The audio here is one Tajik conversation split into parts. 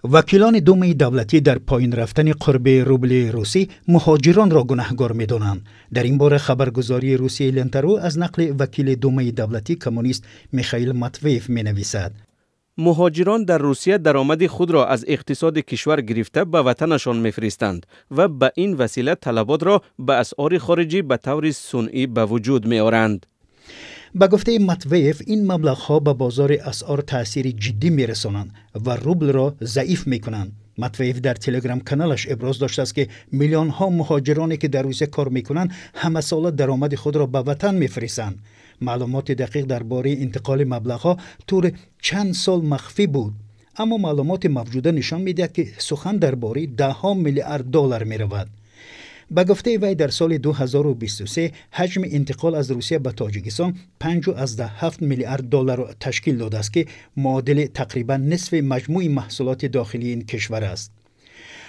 Вакилони Думаи давлатӣ дар поин рафтани қурби рубли русӣ муҳоҷиронро гунаҳгор медонанд. Дар ин бора хабаргузории русии Лентару аз нақли вакили Думаи давлатӣ, коммунист Михаил Матвеев менависад. Муҳоҷирон дар Русия даромади худро аз иқтисоди кишвар гирифта, ба ватанашон мефиристанд ва ба ин васила талаботро ба асъори хориҷӣ ба таври сунъӣ ба вуҷуд меоранд. Ба гуфтаи Матвеев, ин маблағҳо ба бозори асъор таъсири ҷиддӣ мерасонанд ва рублро заиф мекунанд. Матвеев дар Телеграм-каналаш иброз доштааст, ки миллионҳо муҳоҷироне, ки дар Русия кор мекунанд, ҳамасола даромади худро ба ватан мефиристанд. Маълумоти дақиқ дар бораи интиқоли маблағҳо тӯли чанд сол махфӣ буд, аммо маълумоти мавҷуда нишон медиҳад, ки сухан дар бораи даҳҳо миллиард доллар меравад. Ба гуфтаи вай, дар соли 2023 ҳаҷми интиқол аз Русия ба Тоҷикистон 5,7 миллиард долларро ташкил додааст, ки муодили тақрибан нисфи маҷмӯи маҳсулоти дохилии ин кишвар аст.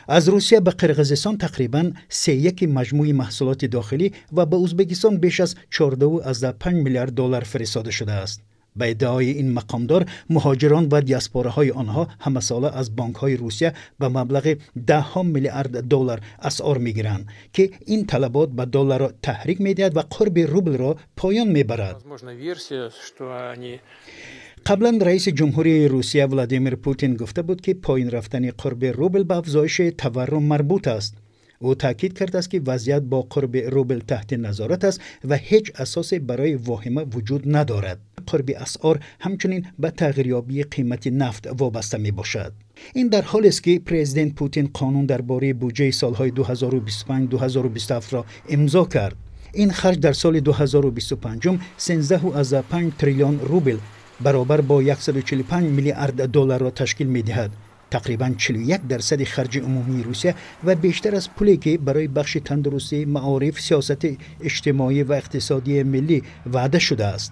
Аз Русия ба Қирғизистон тақрибан сеяки маҷмӯи маҳсулоти дохилӣ ва ба Ӯзбекистон беш аз 14,5 миллиард доллар фиристода шудааст. Ба иддаои ин мақомдор, муҳоҷирон ва диаспораҳои онҳо ҳамасола аз бонкҳои Русия ба маблағи даҳҳо миллиард доллар асъор мегиранд, ки ин талабот ба долларро таҳрик медиҳад ва қурби рублро поён мебарад. Қаблан раиси ҷумҳурии Русия Владимир Путин гуфта буд, ки поин рафтани қурби рубл ба афзоиши таваррум марбут аст. Ӯ таъкид кардааст, ки вазъият бо қурби рубл таҳти назорат аст ва ҳеҷ асосе барои воҳима вуҷуд надорад. Қурби асъор ҳамчунин ба тағйирёбии қимати нафт вобаста мебошад. Ин дар ҳолест, ки президент Путин қонун дар бораи буҷаи солҳои 2025-2027-ро имзо кард. Ин харҷ дар соли 2025 13,5 триллион рубл, баробар бо 145 миллиард долларро ташкил медиҳад, тақрибан 41% харҷи умумии Русия ва бештар аз пуле, ки барои бахши тандурустӣ, маориф, сиёсати иҷтимоӣ ва иқтисодии миллӣ ваъда шудааст.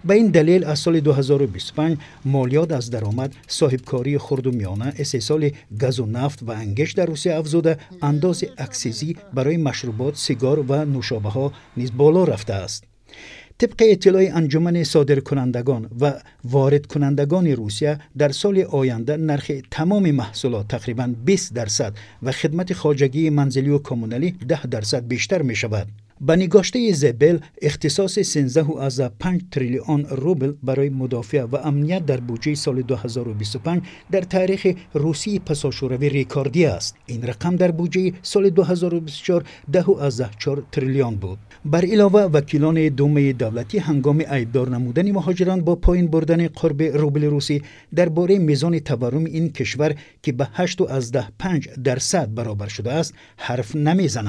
Ба ин далел аз соли 2025 молиёт аз даромад, соҳибкории хурду миёна, истеҳсоли газу нафт ва ангишт дар Русия афзуда, андози аксизӣ барои машрубот, сигор ва нӯшобаҳо низ боло рафтааст. Тибқи иттилои Анҷумани содиркунандагон ва воридкунандагони Русия, дар соли оянда нархи тамоми маҳсулот тақрибан 20% ва хидмати хоҷагии манзилию коммуналӣ 10% бештар мешавад. Ба нигоштаи Зебел, ихтисоси 13,5 триллион рубл барои мудофиа ва амният дар буҷаи соли 2025 дар таърихи Русии пасошӯравӣ рекордӣ аст. Ин рақам дар буҷаи соли 2024 10,4 триллион буд. Бар илова, вакилони Думаи давлатӣ ҳангоми айбдор намудани муҳоҷирон бо поин бурдани қурби рубли русӣ дар бораи мизони таварруми ин кишвар, ки ба 8,5% баробар шудааст, ҳарф намезананд.